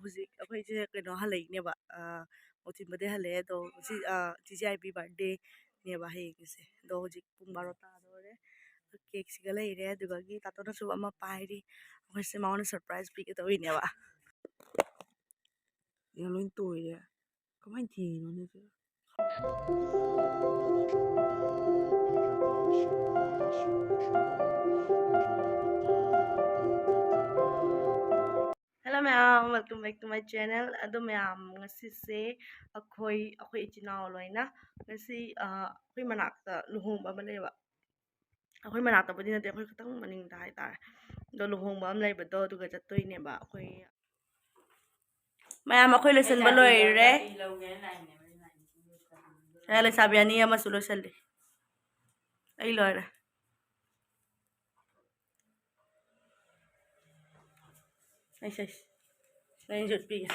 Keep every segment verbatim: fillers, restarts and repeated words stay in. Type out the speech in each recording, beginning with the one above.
ꯍꯧꯖꯤꯛ ꯑꯩꯈꯣꯏꯁꯦ ꯀꯩꯅꯣ ꯍꯜꯂꯛꯏꯅꯦꯕ, ꯑ, ꯃꯣꯊꯤꯟꯕꯗꯩ ꯍꯜꯂꯛꯑꯦ꯫ ꯑꯗꯣ ꯉꯁꯤ, ꯑ, ꯆꯤꯆꯦ ꯌꯥꯏꯕꯤ birthday ꯅꯦꯕ ꯍꯌꯦꯡꯒꯤꯁꯦ꯫ ꯑꯗꯣ ꯍꯧꯖꯤꯛ ꯄꯨꯡ ꯕꯥꯔꯣ ꯇꯥꯗꯣꯔꯦ꯫ Cake ꯁꯤꯒ ꯂꯩꯔꯦ, ꯑꯗꯨꯗꯒꯤ ꯇꯥꯇꯣꯅꯁꯨ ꯑꯃ ꯄꯥꯏꯔꯤ꯫ ꯑꯩꯈꯣꯏꯁꯦ ꯃꯉꯣꯟꯗ surprise ꯄꯤꯒꯦ ꯇꯧꯔꯤꯅꯦꯕ꯫ ꯌꯥ, ꯂꯣꯏ ꯇꯣꯏꯔꯦ꯫ ꯀꯃꯥꯏꯅ ꯊꯦꯡꯉꯤꯅꯣꯅꯦ ꯁꯤꯕꯣ? Hello ꯃꯌꯥꯝ, welcome back to my channel. ꯑꯗꯣ ꯃꯌꯥꯝ, ꯉꯁꯤꯁꯦ ꯑꯩꯈꯣꯏ, ꯑꯩꯈꯣꯏ ꯏꯆꯤꯟ ꯏꯅꯥꯎ ꯂꯣꯏꯅ ꯉꯁꯤ, ꯑ, ꯑꯩꯈꯣꯏ ꯃꯅꯥꯛꯇ ꯂꯨꯍꯣꯡꯕ ꯑꯃ ꯂꯩꯕ꯫ ꯑꯩꯈꯣꯏ ꯃꯅꯥꯛꯇꯕꯨꯗꯤ ꯅꯠꯇꯦ, ꯑꯩꯈꯣꯏ ꯈꯤꯇꯪ ꯃꯅꯤꯡꯗ ꯍꯥꯏꯇꯥꯔꯦ꯫ ꯑꯗꯣ ꯂꯨꯍꯣꯡꯕ ꯑꯃ ꯂꯩꯕꯗꯣ, ꯑꯗꯨꯒ ꯆꯠꯇꯣꯏꯅꯦꯕ ꯑꯩꯈꯣꯏ꯫ ꯃꯌꯥꯝ, ꯑꯩꯈꯣꯏ ꯂꯣꯏꯁꯤꯟꯕ ꯂꯣꯏꯔꯦ꯫ ꯑꯦ, ꯂꯩꯁꯥꯕꯤ ꯑꯅꯤ ꯑꯃꯁꯨ ꯂꯣꯏꯁꯤꯜꯂꯤ꯫ ꯑꯩ ꯂꯣꯏꯔꯦ꯫ ꯑꯩꯁ, ꯑꯩꯁ꯫ ꯑꯩꯅ ꯁꯨꯠ ꯄꯤꯒꯦ꯫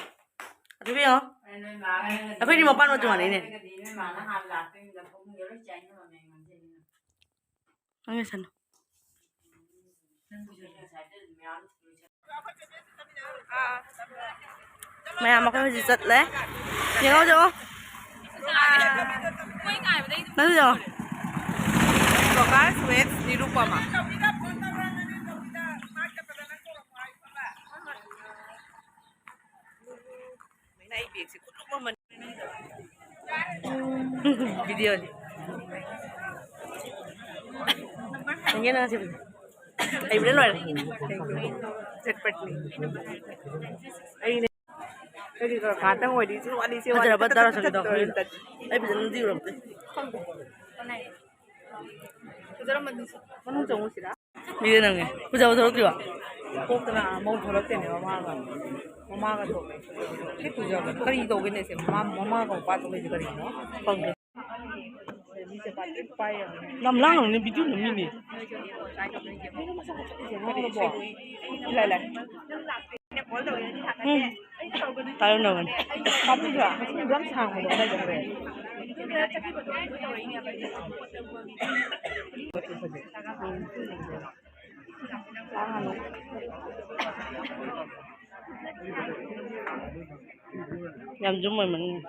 ꯑꯗꯨ ꯄꯤꯌꯣ꯫ ꯑꯩꯈꯣꯏꯗꯤ ꯃꯄꯥꯟ ꯃꯆꯨ ꯃꯥꯟꯅꯩꯅꯦ꯫ ꯅꯪ ꯂꯣꯏꯁꯜꯂꯣ꯫ ꯃꯌꯥꯝ ꯑꯩꯈꯣꯏ ꯍꯧꯖꯤꯛ ꯆꯠꯂꯦ꯫ ꯌꯦꯡꯉꯣ, ꯌꯦꯡꯉꯣ꯫ ꯅꯪꯁꯨ ꯌꯦꯡꯉꯣ꯫ ꯄ꯭ꯔꯀꯥꯁ ꯋꯦꯠꯁ ꯅꯤꯔꯨꯄꯃꯥ꯫ ꯃꯩꯅꯥ, ꯑꯩ ꯕꯦꯒꯁꯦ ꯈꯨꯠꯂꯨꯝ ꯑꯃꯅꯤ꯫ ꯚꯤꯗꯤꯑꯣꯅꯤ꯫ ꯌꯦꯡꯒꯦ ꯅꯪ ꯁꯤꯕꯨ꯫ ꯍꯩꯕꯅ ꯂꯣꯏꯔꯦ꯫ ꯆꯠꯄꯠꯅꯤ꯫ ꯑꯩꯅꯦ꯫ ꯀꯔꯤ ꯇꯧꯔ ꯉꯥꯛꯇꯪ ꯑꯣꯏꯔꯤ꯫ ꯁꯤ ꯋꯥꯔꯤꯁꯦ ꯋꯥꯔꯤ ꯐꯖꯔꯕ ꯇꯠ ꯇꯠ ꯗꯥꯔꯥ ꯇꯠ ꯁꯪꯒꯤꯗꯣ꯫ ꯇꯠ ꯇꯧꯔꯦ꯫ ꯑꯩ ꯐꯖꯅ ꯌꯦꯡꯉꯨꯔꯝꯗꯦ꯫ ꯐꯖꯔꯝꯃꯅꯤ꯫ ꯃꯅꯨꯡ ꯆꯪꯉꯨꯁꯤꯔꯥ? ꯃꯤꯗꯤ ꯅꯪꯉꯦ꯫ ꯄꯨꯖꯥ ꯊꯣꯛꯂꯛꯇ꯭ꯔꯤꯕꯣ? ꯊꯣꯛꯇꯅ ꯃꯧ ꯊꯣꯛꯂꯛꯇꯦꯅꯦ ꯃꯃꯥꯒ꯫ ꯃꯃꯥꯒ ꯊꯣꯛꯂꯛꯑꯦ꯫ ꯁꯤ ꯄꯨꯖꯥꯒ ꯀꯔꯤ ꯇꯧꯒꯦꯅꯦ ꯁꯦ? ꯃꯃꯥ, ꯃꯃꯥꯒ ꯃꯄꯥ ꯊꯣꯛꯂꯛꯏꯁꯦ ꯀꯔꯤꯒꯤꯅꯣ? ꯈꯪꯗꯦ꯫ ꯌꯥꯝ ꯂꯥꯡꯒꯅꯨꯅꯦ, ꯚꯤꯗꯤꯑꯣ ꯅꯝꯃꯤꯅꯦ꯫ ꯂꯥꯏ, ꯂꯥꯏ꯫ ꯎꯝ꯫ ꯇꯥꯏꯌꯣꯟꯅꯕꯅꯤ꯫ ꯀꯥꯞꯄꯤꯕ? ꯌꯥꯝ ꯁꯥꯡꯕꯗꯣ ꯀꯗꯥꯏ ꯆꯠꯈ꯭ꯔꯦ? ꯌꯥꯝ ꯖꯨꯝ ꯑꯣꯏꯃꯟꯅꯤ꯫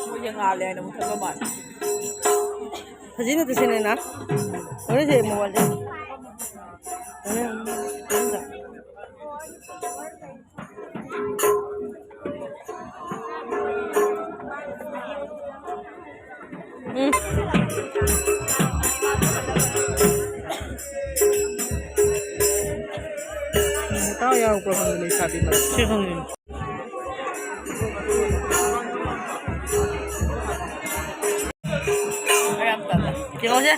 ꯃꯣꯏꯁꯦ ꯉꯥꯜꯂꯦ ꯍꯥꯏꯅ ꯃꯨꯊꯠꯄ ꯃꯥꯜꯂꯦ꯫ ꯍꯧꯖꯤꯛ ꯅꯠꯇ ꯁꯤꯅꯦꯅ꯫ ꯍꯣꯔꯦꯟꯁꯦ ꯃꯣꯕꯥꯏꯜꯁꯦ꯫ ꯍꯣꯔꯦꯟ꯫ ꯎꯝ꯫ ꯃꯇꯥꯎ ꯌꯥꯎꯔꯛꯄ꯭ꯔꯣ ꯈꯪꯗꯦ, ꯂꯩꯁꯥꯕꯤ ꯃꯔꯛꯇ꯫ ꯁꯤ ꯈꯪꯗꯦ꯫ ꯌꯦꯡꯉꯣꯁꯦ꯫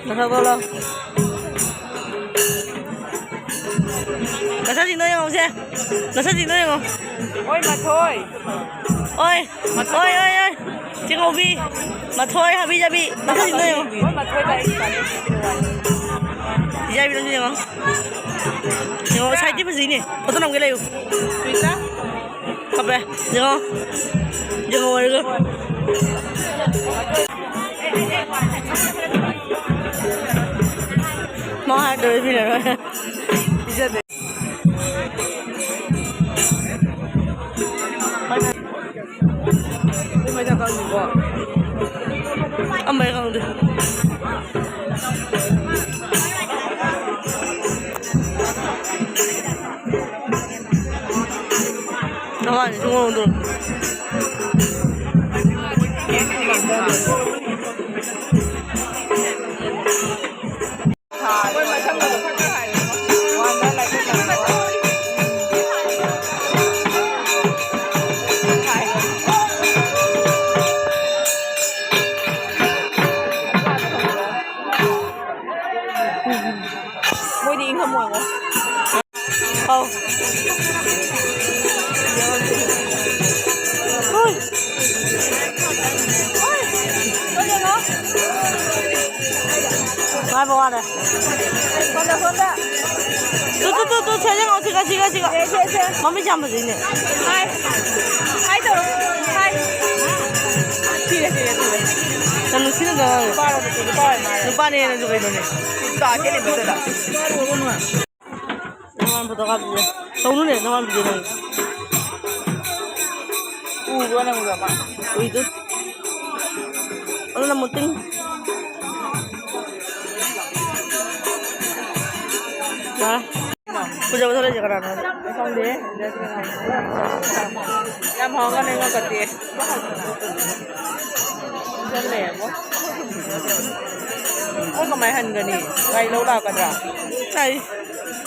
ꯃꯁꯛ ꯊꯣꯛꯂꯛꯑꯣ꯫ ꯃꯁꯛꯁꯤꯡꯗꯣ ꯌꯦꯡꯉꯣꯁꯦ꯫ ꯃꯁꯛꯁꯤꯡꯗꯣ ꯌꯦꯡꯉꯣ꯫ ꯑꯣꯏ, ꯃꯊꯣꯏ꯫ ꯑꯣꯏ꯫ ꯃꯊꯣꯏ꯫ ꯑꯣꯏ, ꯑꯣꯏ, ꯑꯣꯏ꯫ ꯆꯦꯡꯉꯧꯕꯤ꯫ ꯃꯊꯣꯏ, ꯍꯥꯕꯤ ꯖꯥꯕꯤ꯫ ꯃꯁꯛꯁꯤꯡꯗꯣ ꯌꯦꯡꯉꯣ꯫ ꯑꯣꯏ, ꯃꯊꯣꯏ ꯇꯥꯏ꯫ ꯄꯤꯖꯥꯕꯤꯗꯁꯨ ꯌꯦꯡꯉꯣ꯫ ꯌꯦꯡꯉꯣ, ꯁꯥꯏꯠꯇꯤ ꯐꯖꯩꯅꯦ꯫ ꯐꯣꯇꯣ ꯅꯝꯒꯦ ꯂꯩꯌꯨ꯫ ꯁꯨꯏꯇꯥ꯫ ꯀꯞꯄꯦ꯫ ꯌꯦꯡꯉꯣ꯫ ꯌꯦꯡꯉꯣ ꯋꯥꯔꯤꯗꯣ꯫ ꯃꯥ ꯍꯥꯏꯗ꯭ꯔꯗꯤ ꯄꯤꯔꯔꯣꯏ꯫ ꯄꯤꯖꯗꯦ꯫ ꯑꯝꯕꯩ ꯈꯪꯗꯦ꯫ ꯅꯃꯥꯏꯗꯤ ꯁꯨꯡꯑꯣꯟ ꯑꯣꯟꯗ꯭ꯔꯣ? ꯃꯣꯏꯗꯤ ꯏꯪꯉꯝꯃꯣꯏꯉꯣ꯫ ꯑꯧ꯫ ꯍꯣꯏ꯫ ꯍꯣꯏ꯫ ꯍꯣꯏ, ꯌꯦꯡꯉꯣ꯫ ꯍꯥꯏꯕ ꯋꯥꯅꯦ꯫ ꯁꯣꯝꯗ, ꯁꯣꯝꯗ꯫ ꯇꯨ, ꯇꯨ, ꯇꯨ, ꯇꯨ, ꯁꯦ, ꯌꯦꯡꯉꯣ, ꯁꯤꯒ, ꯁꯤꯒ, ꯁꯤꯒ꯫ ꯁꯦ, ꯁꯦ, ꯁꯦ꯫ ꯃꯃꯤꯠꯁꯦ ꯌꯥꯝ ꯐꯖꯩꯅꯦ꯫ ꯍꯥꯏ꯫ ꯍꯥꯏ ꯇꯧꯔꯣ꯫ ꯍꯥꯏ꯫ ꯁꯤꯔꯦ, ꯁꯤꯔꯦ, ꯁꯤꯔꯦ꯫ ꯌꯥꯝ ꯅꯨꯡꯁꯤꯅ ꯇꯧꯔꯒ꯫ ꯅꯨꯄꯥꯔꯣ, ꯅꯨꯄꯤ? ꯅꯨꯄꯥ ꯑꯣꯏꯔ ꯃꯥꯜꯂꯦ꯫ ꯅꯨꯄꯥꯅꯦ, ꯅꯪꯁꯨ ꯀꯩꯅꯣꯅꯦ꯫ ꯇꯥ, ꯀꯦꯅꯤ ꯃꯗꯨꯗ꯫ ꯅꯃꯥꯟ ꯐꯣꯇꯣ ꯀꯥꯞꯄꯤꯌꯦ꯫ ꯇꯧꯅꯨꯅꯦ, ꯅꯃꯥꯟ ꯐꯣꯇꯣ ꯅꯪ꯫ ꯎꯕ꯭ꯔꯣ ꯅꯪ ꯎꯔꯕ? ꯎꯏꯗ꯫ ꯑꯗꯨꯅ ꯃꯨꯇꯤꯡ꯫ ꯌꯥꯔꯦ꯫ ꯄꯨꯖꯥ ꯄꯨꯊꯣꯔꯛꯏꯁꯦ ꯀꯅꯥꯅꯣ? ꯈꯪꯗꯦ꯫ ꯌꯥꯝ ꯍꯥꯎꯔꯝꯒꯅꯤ ꯉꯥ ꯀꯠꯇꯦ꯫ ꯆꯠꯂꯦ ꯑꯃꯨꯛ꯫ ꯑꯩꯈꯣꯏ ꯀꯃꯥꯏ ꯍꯟꯒꯅꯤ? ꯒꯥꯔꯤ ꯂꯧ ꯂꯥꯛꯀꯗ꯭ꯔꯥ? ꯑꯩ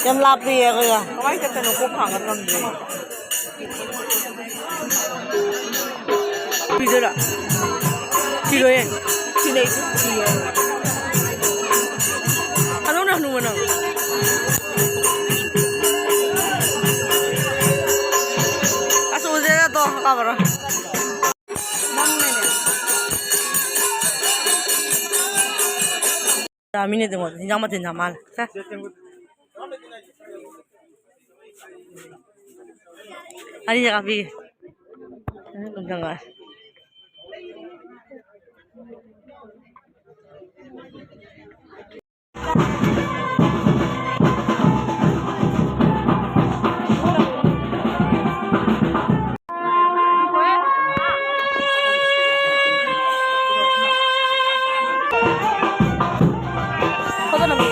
ꯌꯥꯝ ꯂꯥꯞꯄꯤꯌꯦ ꯑꯩꯈꯣꯏꯒ꯫ ꯀꯃꯥꯏ ꯆꯠꯇꯣꯏꯅꯣ? ꯈꯣꯡ ꯊꯥꯡꯒꯠ ꯉꯝꯗ꯭ꯔꯦ꯫ ꯄꯤꯗꯣꯏꯔꯥ? ꯊꯤꯔꯣꯏꯌꯦ꯫ ꯊꯤꯅꯩ, ꯊꯤꯌꯦ꯫ ꯍꯅꯨꯅ ꯍꯅꯨꯕ ꯅꯪ꯫ ꯑꯁ, ꯎꯗꯦꯗ, ꯇꯣ, ꯀꯥꯕꯔꯣ꯫ ꯃꯤꯅꯦ ꯇꯤꯡꯉꯣ, ꯍꯤꯟꯖꯥꯡ ꯃꯊꯦꯜ ꯌꯥꯝ ꯃꯥꯜꯂꯦ꯫ ꯁꯦ꯫ ꯑꯅꯤꯁꯦ ꯀꯥꯞꯄꯤꯒꯦ꯫ ꯐꯖꯅ ꯅꯝꯃꯤ꯫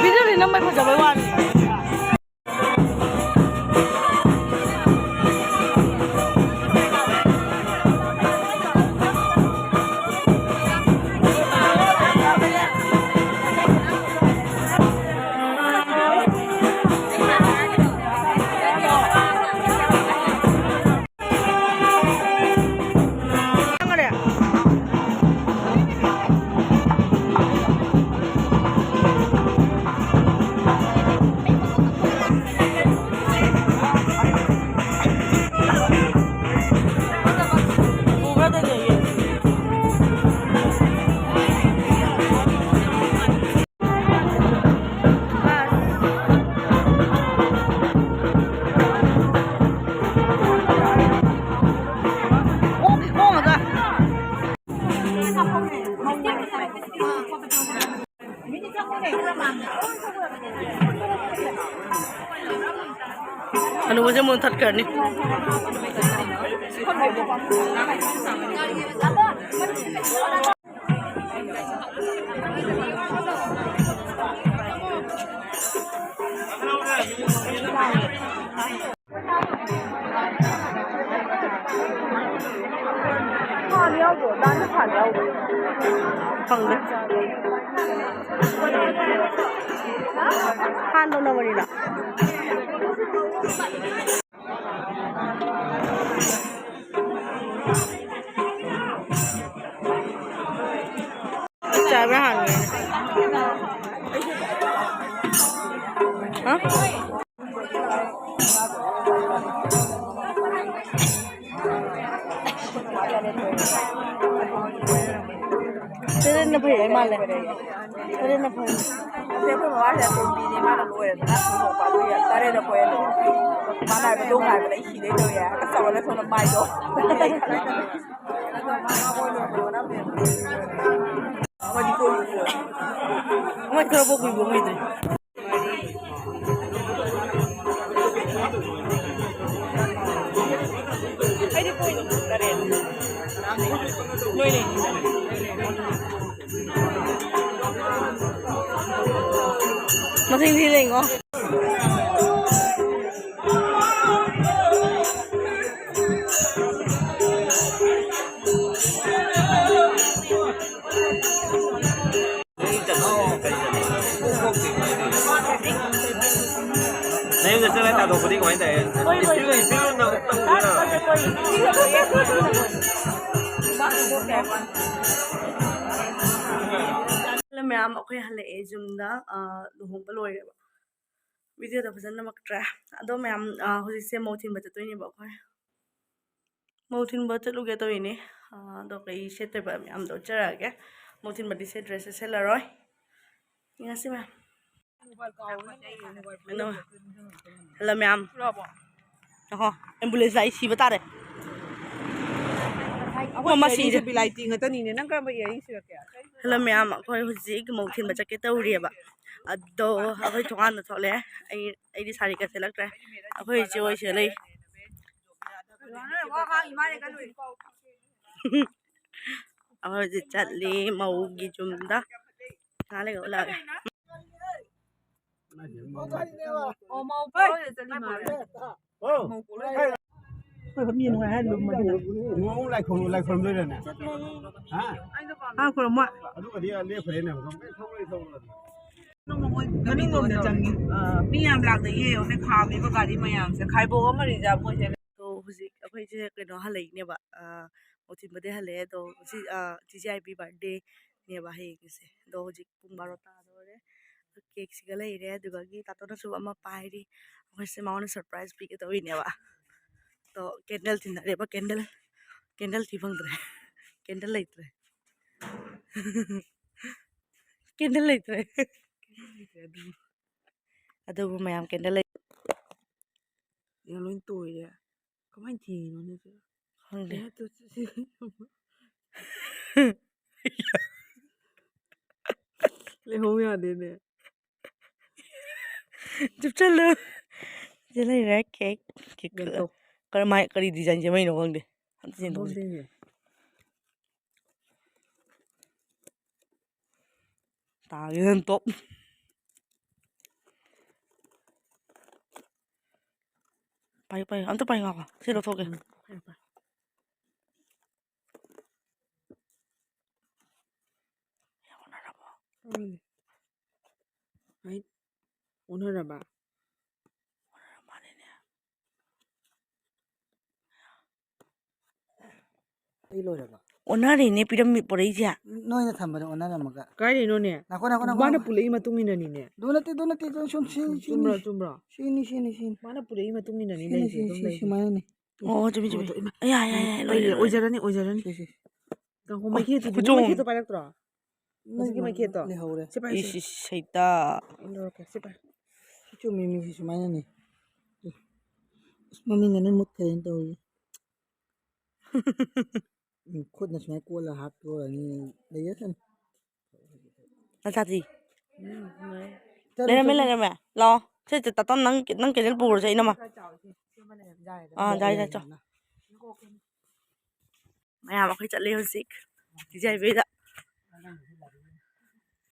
ꯚꯤꯗꯤꯑꯣꯗꯤ ꯅꯝꯕꯩ ꯐꯖꯕꯩ ꯋꯥꯅꯤ꯫ ꯑꯅꯨꯕꯁꯦ ꯃꯨꯟ ꯊꯠꯈ꯭ꯔꯅꯤ꯫ ꯐꯥꯟ ꯌꯥꯎꯗ꯭ꯔꯣ? ꯗꯥꯟꯁ ꯐꯥꯟ ꯌꯥꯎꯗ꯭ꯔꯣ? ꯈꯪꯗꯦ꯫ ꯐꯥꯟ ꯇꯧꯅꯕꯅꯤꯅ꯫ ꯆꯥꯕ꯭ꯔꯥ ꯍꯥꯟꯅ? ꯍꯥ? ꯇꯔꯦꯠꯅ ꯐꯩ ꯍꯥꯏ ꯃꯥꯜꯂꯦ꯫ ꯇꯔꯦꯠꯅ ꯐꯩ꯫ ꯑꯁꯤ ꯑꯩꯈꯣꯏ ꯃꯃꯥꯁꯦ ꯑꯇꯣꯝꯕꯤꯅꯦ, ꯃꯥꯅ ꯂꯣꯏꯔꯦꯗꯅ ꯁꯣꯔꯣꯛꯄ ꯑꯗꯨꯒꯤ ꯇꯔꯦꯠꯅ ꯐꯩ ꯑꯗꯣ꯫ ꯃꯥꯅ ꯍꯥꯏꯕ ꯗꯣꯡ ꯍꯥꯏꯕꯗ ꯑꯩ ꯁꯤꯗꯣꯏ ꯇꯧꯔꯦ꯫ ꯍꯥꯀꯠ ꯆꯕꯅ ꯁꯣꯝꯗ ꯃꯥꯏꯗꯣ꯫ ꯑꯃꯗꯤ ꯀꯣꯏꯕ ꯄꯨꯔꯦ꯫ ꯑꯃꯗꯤ ꯊꯣꯔꯛꯄ ꯀꯨꯏꯕ ꯀꯨꯏꯗ꯭ꯔꯤ꯫ ꯑꯩꯗꯤ ꯀꯣꯏꯅꯤ꯫ ꯇꯔꯦꯠ꯫ ꯅꯣꯏꯅꯤ꯫ ꯃꯁꯤꯡ ꯊꯤꯔ ꯌꯦꯡꯉꯣ꯫ ꯅꯌꯨꯝꯗ ꯆꯠꯂ ꯇꯥꯟꯊꯣꯛꯄꯗꯤ ꯀꯃꯥꯏꯅ ꯇꯧꯋꯦ? ꯏꯁꯄꯤꯜ, ꯏꯁꯄꯤꯜ ꯑꯣꯏꯅ ꯇꯧꯗꯣꯏꯔꯣ? ꯍꯜꯂꯣ ꯃꯌꯥꯝ, ꯑꯩꯈꯣꯏ ꯍꯜꯂꯛꯑꯦ ꯌꯨꯝꯗ, ꯑ, ꯂꯨꯍꯣꯡꯕ ꯂꯣꯏꯔꯦꯕ꯫ ꯚꯤꯗꯤꯑꯣꯗ ꯐꯖꯅ ꯅꯝꯃꯛꯇ꯭ꯔꯦ꯫ ꯑꯗꯣ ꯃꯌꯥꯝ, ꯑ, ꯍꯧꯖꯤꯛꯁꯦ ꯃꯧ ꯊꯤꯟꯕ ꯆꯠꯇꯣꯏꯅꯦꯕ ꯑꯩꯈꯣꯏ꯫ ꯃꯧ ꯊꯤꯟꯕ ꯆꯠꯂꯨꯒꯦ ꯇꯧꯔꯤꯅꯦ꯫ ꯑ, ꯑꯗꯣ ꯀꯩ ꯁꯦꯠꯇꯣꯏꯕ ꯃꯌꯥꯝꯗꯣ ꯎꯠꯆꯔꯛꯑꯒꯦ꯫ ꯃꯧ ꯊꯤꯟꯕꯗꯤ ꯁꯦꯠ ꯗ꯭ꯔꯦꯁꯁꯦ ꯁꯦꯠꯂꯔꯣꯏ꯫ ꯌꯦꯡꯉꯁꯤ ꯃꯌꯥꯝ꯫ ꯍꯜꯂꯣ ꯃꯌꯥꯝ꯫ ꯑꯍꯣ, ꯑꯦꯝꯕꯨꯂꯦꯟꯁ ꯂꯥꯛꯏ, ꯁꯤꯕ ꯇꯥꯔꯦ꯫ ꯑꯣ, ꯃꯁꯤꯁꯦ ꯕꯤꯂꯥꯏꯇꯤ ꯉꯥꯛꯇꯅꯤꯅꯦ꯫ ꯅꯪ ꯀꯔꯝꯕ ꯏꯌꯥꯔꯤꯡ ꯁꯤꯔꯛꯀꯦ? ꯍꯜꯂꯣ ꯃꯌꯥꯝ, ꯑꯩꯈꯣꯏ ꯍꯧꯖꯤꯛ ꯃꯧ ꯊꯤꯟꯕ ꯆꯠꯀꯦ ꯇꯧꯔꯤꯑꯕ꯫ ꯑꯗꯣ ꯑꯩꯈꯣꯏ ꯊꯣꯡꯒꯥꯟꯗ ꯊꯣꯛꯂꯛꯑꯦ꯫ ꯑꯩ, ꯑꯩꯗꯤ ꯁꯥꯔꯤꯒ ꯁꯦꯠꯂꯛꯇ꯭ꯔꯦ꯫ ꯑꯩꯈꯣꯏ ꯏꯆꯦ ꯍꯣꯏ ꯁꯤꯗ ꯂꯩ꯫ ꯑꯩꯈꯣꯏ ꯍꯧꯖꯤꯛ ꯆꯠꯂꯤ ꯃꯧꯒꯤ ꯌꯨꯝꯗ꯫ ꯉꯥꯏꯍꯥꯛ ꯂꯩꯔꯒ ꯎꯠꯂꯛꯑꯒꯦ꯫ ꯑꯣ, ꯃꯧ ꯄꯣꯠꯂꯣꯏꯗ ꯆꯠꯂꯤ ꯃꯥꯜꯂꯦ꯫ ꯃꯧ ꯄꯣꯠꯂꯣꯏꯗ꯫ ꯑꯩꯈꯣꯏ ꯃꯤ ꯅꯨꯡꯉꯥꯏ ꯍꯥꯏ ꯂꯨꯝꯃꯗꯤ꯫ ꯅꯣꯡ ꯂꯥꯏ ꯈꯨꯔꯨꯝ-, ꯂꯥꯏ ꯈꯨꯔꯨꯝꯗꯣꯏꯔꯅꯦ? ꯍꯥ? ꯑꯥ, ꯈꯨꯔꯨꯝꯃꯣ꯫ ꯑꯗꯨꯒꯗꯤ ꯂꯦꯞꯈ꯭ꯔꯦꯅꯦ꯫ ꯃꯅꯤꯡꯂꯣꯝꯗ ꯆꯪꯉꯤ꯫ ꯑꯥ, ꯃꯤ ꯌꯥꯝ ꯂꯥꯛꯅꯩꯌꯦ꯫ ꯌꯦꯡꯉꯨꯅꯦ, ꯈꯥꯝꯃꯤꯕ ꯒꯥꯔꯤ ꯃꯌꯥꯝꯁꯦ꯫ ꯈꯥꯏꯕꯣꯛ ꯑꯃ reserve ꯑꯣꯏꯖꯔꯦ꯫ ꯑꯗꯣ ꯍꯧꯖꯤꯛ ꯑꯩꯈꯣꯏꯁꯦ ꯀꯩꯅꯣ ꯍꯜꯂꯛꯏꯅꯦꯕ, ꯑꯥ, ꯃꯧ ꯊꯤꯟꯕꯗꯩ ꯍꯜꯂꯛꯑꯦ꯫ ꯑꯗꯣ ꯉꯁꯤ, ꯑꯥ, ꯆꯤꯆꯦ ꯌꯥꯏꯕꯤ birthdayꯅꯦꯕ ꯍꯌꯦꯡꯒꯤꯁꯦ꯫ ꯑꯗꯣ ꯍꯧꯖꯤꯛ ꯄꯨꯡ ꯕꯥꯔꯣ ꯇꯥꯗꯣꯔꯦ꯫ Cakeꯁꯤꯒ ꯂꯩꯔꯦ, ꯑꯗꯨꯗꯒꯤ ꯇꯥꯇꯣꯅꯁꯨ ꯑꯃ ꯄꯥꯏꯔꯤ꯫ ꯑꯩꯈꯣꯏꯁꯦ ꯃꯉꯣꯟꯗ surprise ꯄꯤꯒꯦ ꯇꯧꯔꯤꯅꯦꯕ꯫ ꯑꯗꯣ candle ꯊꯤꯟꯅꯔꯦꯕ, candle, candle ꯊꯤ ꯐꯪꯗ꯭ꯔꯦ꯫ Candle ꯂꯩꯇ꯭ꯔꯦ꯫ Candle ꯂꯩꯇ꯭ꯔꯦ꯫ ꯑꯗꯨꯕꯨ ꯃꯌꯥꯝ candle ꯂꯩ-, ꯌꯥ, ꯂꯣꯏ ꯇꯣꯏꯔꯦ꯫ ꯀꯃꯥꯏꯅ ꯊꯤꯔꯤꯅꯣꯅꯦ ꯁꯤꯕꯣ? ꯈꯪꯗꯦ꯫ ꯀꯩꯅꯣ ꯇꯧ-, ꯂꯩꯍꯧ ꯌꯥꯗꯦꯅꯦ꯫ ꯆꯨꯞꯁꯜꯂꯨ꯫ ꯁꯤꯗ ꯂꯩꯔꯦ cake꯫ Cake ꯌꯦꯟꯊꯣꯛ꯫ ꯀꯔꯝꯍꯥꯏ-, ꯀꯔꯤ design ꯁꯦꯝꯃꯛꯏꯅꯣ ꯈꯪꯗꯦ꯫ ꯑꯝꯇ ꯌꯦꯡꯊꯣꯛꯁꯤ꯫ ꯈꯪꯗꯦꯅꯦ꯫ ꯇꯥꯒꯦ ꯅꯪ ꯇꯣꯞ꯫ ꯄꯥꯏꯌꯨ, ꯄꯥꯏꯌꯨ꯫ ꯑꯝꯇ ꯄꯥꯏꯌꯨ ꯉꯥꯏꯈꯣ꯫ ꯁꯤ ꯂꯧꯊꯣꯛꯀꯦ꯫ ꯎꯝ, ꯄꯥꯏꯌꯨ, ꯄꯥꯏꯌꯨ꯫ ꯎꯝ꯫ ꯑꯩ ꯑꯣꯟꯅꯔꯕ? ꯑꯣꯟꯅꯔ ꯃꯥꯜꯂꯦꯅꯦ꯫ ꯑꯩ ꯂꯣꯏꯔꯕ? ꯑꯣꯟꯅꯔꯦꯅꯦ ꯄꯤꯔꯝꯃꯤ ꯄꯣꯔꯛꯏꯁꯦ꯫ ꯅꯣꯏꯅ ꯊꯝꯕꯗ ꯑꯣꯟꯅꯔꯝꯃꯒ꯫ ꯀꯥꯏꯗꯩꯅꯣꯅꯦ? ꯉꯥꯏꯈꯣ, ꯉꯥꯏꯈꯣ, ꯉꯥꯏꯈꯣ, ꯃꯥꯅ ꯉꯥꯏꯈꯣ꯫ ꯄꯨꯜꯂꯛꯏ ꯃꯇꯨꯡ ꯏꯟꯅꯅꯤꯅꯦ꯫ ꯑꯗꯨ ꯅꯠꯇꯦ, ꯑꯗꯨ ꯅꯠꯇꯦ, ꯑꯗꯨ ꯁꯨꯝ ꯁꯤ, ꯁꯤ, ꯆꯨꯝꯕ꯭ꯔꯣ, ꯆꯨꯝꯕ꯭ꯔꯣ? ꯁꯤꯅꯤ, ꯁꯤꯅꯤ, ꯁꯤꯅꯤ꯫ ꯃꯥꯅ ꯄꯨꯜꯂꯛꯏ ꯃꯇꯨꯡ ꯏꯟꯅꯅꯤ ꯁꯤꯅꯤ, ꯂꯩꯁꯦ, ꯁꯤꯅꯤ, ꯑꯗꯨꯝ ꯁꯤ, ꯂꯩꯁꯦ꯫ ꯁꯨꯃꯥꯏꯅꯅꯤ꯫ ꯑꯣ, ꯆꯨꯝꯃꯤ, ꯆꯨꯝꯃꯤ꯫ ꯑꯣ, ꯑꯗꯣ ꯏꯃꯥ, ꯑꯌꯥ, ꯑꯌꯥ, ꯑꯌꯥ, ꯂꯣꯏꯔꯦ, ꯂꯣꯏꯔꯦ, ꯂꯣꯏꯔꯦ꯫ ꯑꯣꯏꯖꯔꯅꯤ, ꯑꯣꯏꯖꯔꯅꯤ꯫ ꯁꯤ, ꯁꯤ꯫ ꯉꯥꯏꯈꯣ, ꯃꯩꯈꯦꯠꯇꯨꯗꯤ, ꯈꯨꯆꯣꯝ꯫ ꯃꯩꯈꯦꯠꯇꯣ ꯄꯥꯏꯔꯛꯇ꯭ꯔꯣ? ꯃꯩ ꯍꯧꯖꯤꯛꯀꯤ ꯃꯩꯈꯦꯠꯇꯣ꯫ ꯂꯩꯍꯧꯔꯦ꯫ ꯁꯤ ꯄꯥꯏ, ꯏꯁ, ꯁꯤ꯫ ꯏꯁ, ꯁꯩꯇꯥ꯫ ꯑꯩ ꯂꯧꯔꯛꯀꯦ, ꯁꯤ ꯄꯥꯏ꯫ ꯁꯤ ꯆꯨꯝꯃꯤ, ꯃꯤꯁꯤ ꯁꯨꯃꯥꯏꯅꯅꯤ꯫ ꯑꯁ, ꯃꯃꯤꯡꯒ ꯂꯣꯏ ꯃꯨꯠꯈ꯭ꯔꯦꯅ ꯇꯧꯔꯤꯁꯦ꯫ ꯎꯝ, ꯈꯨꯠꯅ ꯁꯨꯃꯥꯏꯅ ꯀꯣꯜꯂ ꯍꯥꯞꯇꯣꯛꯑꯅꯤ꯫ ꯂꯩꯖꯁꯅꯨ꯫ ꯅꯆꯥꯗꯤ? ꯆꯠꯂꯣ, ꯂꯩꯔꯝꯃꯦ, ꯆꯠꯂꯣ꯫ ꯂꯩꯔꯝꯃꯦ꯫ ꯂꯥꯛꯑꯣ꯫ ꯁꯦ, ꯁꯦ, ꯇꯥꯇꯣꯟ, ꯅꯪ, ꯅꯪ ꯀꯦꯟꯗꯜ ꯄꯨꯔꯁꯦ, ꯏꯅꯝꯃ꯫ ꯑꯥ, ꯌꯥꯔꯦ, ꯌꯥꯔꯦ, ꯌꯥꯔꯦ, ꯆꯣ꯫ ꯌꯥꯔꯦ꯫ ꯃꯌꯥꯝ ꯑꯩꯈꯣꯏ ꯆꯠꯂꯦ ꯍꯧꯖꯤꯛ ꯇꯤꯖꯥꯏꯕꯩꯗ꯫